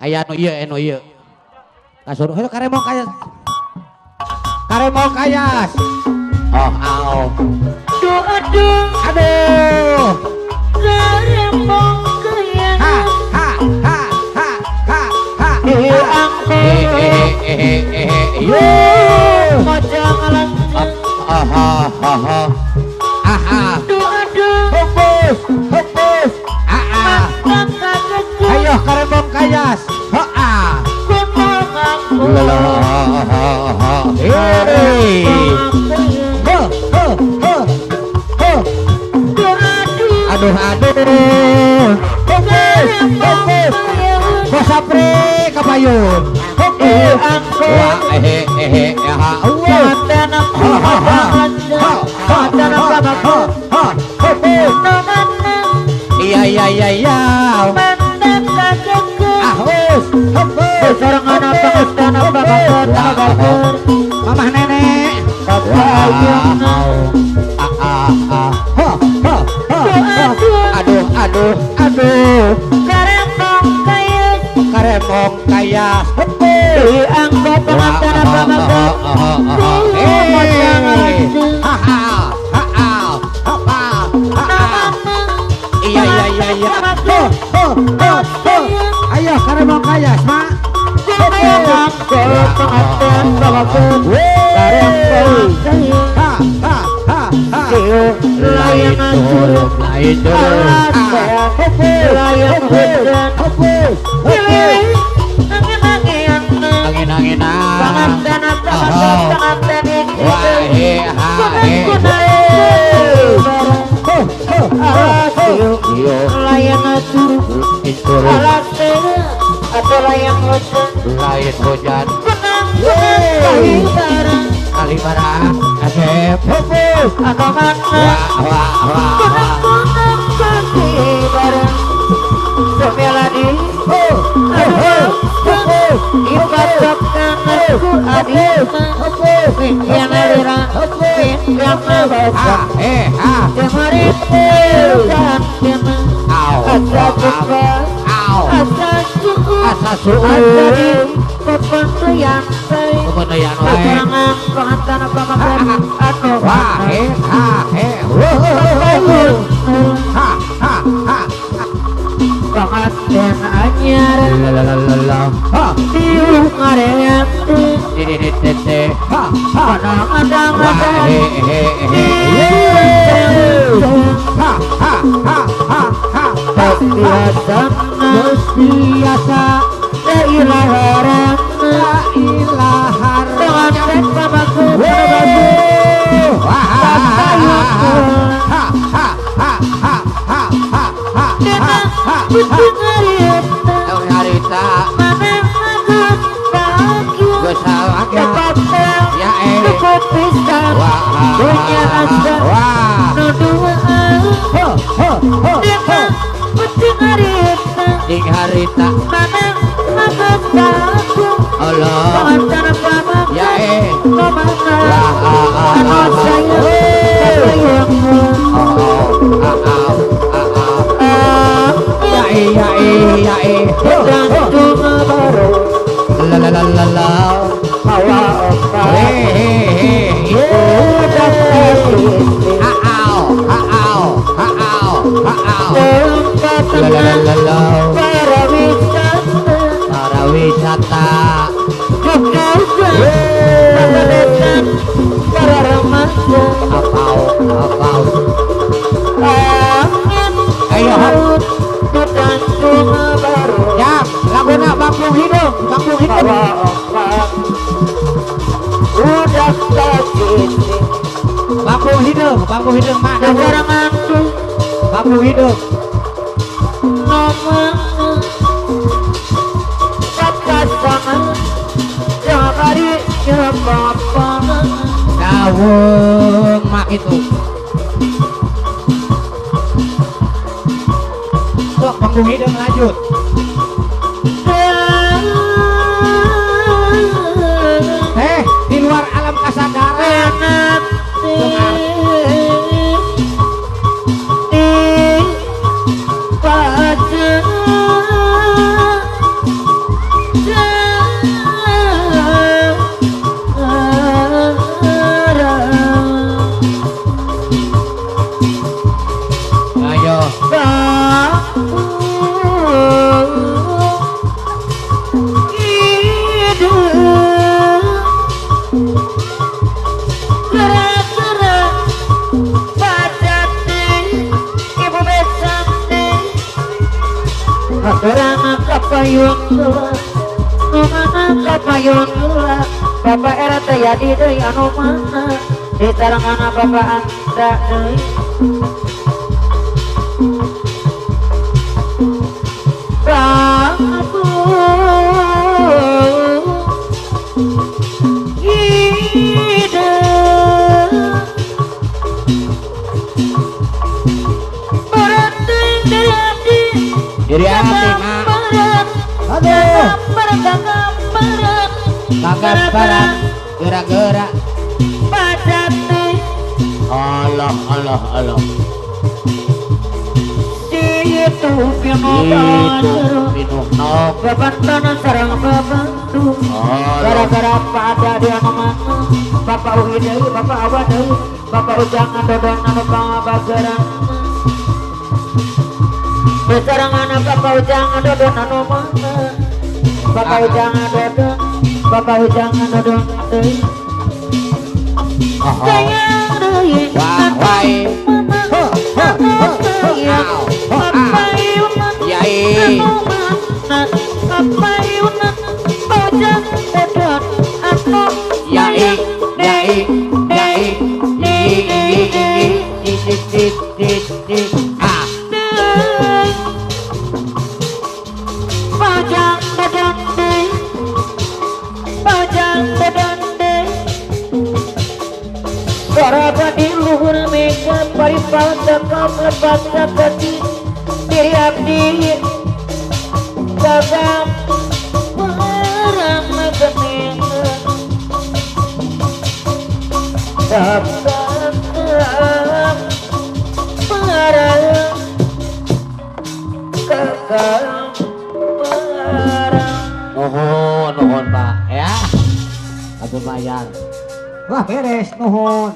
Aya nu ieu, anu ieu. Kasur, hayu karemong kayas. Karemong kayas. Oh, au. Aduh aduh. Aduh. Karemong kayas. Ha ha ha ha ha ha. Eh angko. Eh eh eh eh yo. Mojang lanjut. Ah ha ha. Ah ah. Aduh aduh. Hopus, hopus. Ah ah. Ayo karemong kayas. Ha ah. La la ha ha. Hey. Ho ho ho ho. Aduh aduh. Hopus, hopus. Bos Sapri kapayun. Hopus. Wah eh eh eh ha. Ha ha ha. Ha ha ha ha. Hopus. Iya iya iya iya. Ahus, hopus. Mamah nenek. Ah ah ah. Ha ha ha. Aduh aduh aduh. Karemong kayas. Hopus. Iya iya iya iya. Ho ho ho ho. Ayo karemong kayas, Mak. Ha ha ha ha. Lain turun, lain turun. Hopus, hopus, hopus. Angin-anginan. Wah he ha he. Ho ho ho. Lain hujan. Kali barang asep. Hopus. Wah wah wah wah. Ho ho ho. Pengantin anyar tiup ngaream Biasa harita Allah ya eh ya ya ya la la la la la la la la la para wisata para remaja apau apau ayo ya laguna bangkung hidung bangkung hidung bangkung hidung bangkung hidung mak bangkung hidung dawung mak itu sok panggung hidung lanjut di luar alam kesadaran Kapayun heula nu mana kapayun heula Bapak RT Yadi deui anu mana di sarengana Bapak Andra deui Prabu Hideung Berateng dari hati Diri hati mak. Aduh. Kagak gerak-gerak. Allah Allah Allah. Itu Itu minum nok. Bapak sarang babantu. Gara-gara pada dia mana Bapak Uhi deui, Bapak Awa deui, Bapak Ujang dodon anu pangabagaran. Besarangan Bapak Ujang dodon anu mana Bapak Ujang dodon, Bapak Ujang dodon deui. Sayang deui. Wah wae. Ho ho ho ho. Ho ah. Yai. Yai yai yai. I i i i i i i ah. Pajang badan deui, pajang badan deui. Saraba di luhur mega paripal cakap lebat sakati diri abdi gagam perang gening gagam perang gagam perang. Nuhun nuhun Pak ya. Atur bayar. Wah beres nuhun.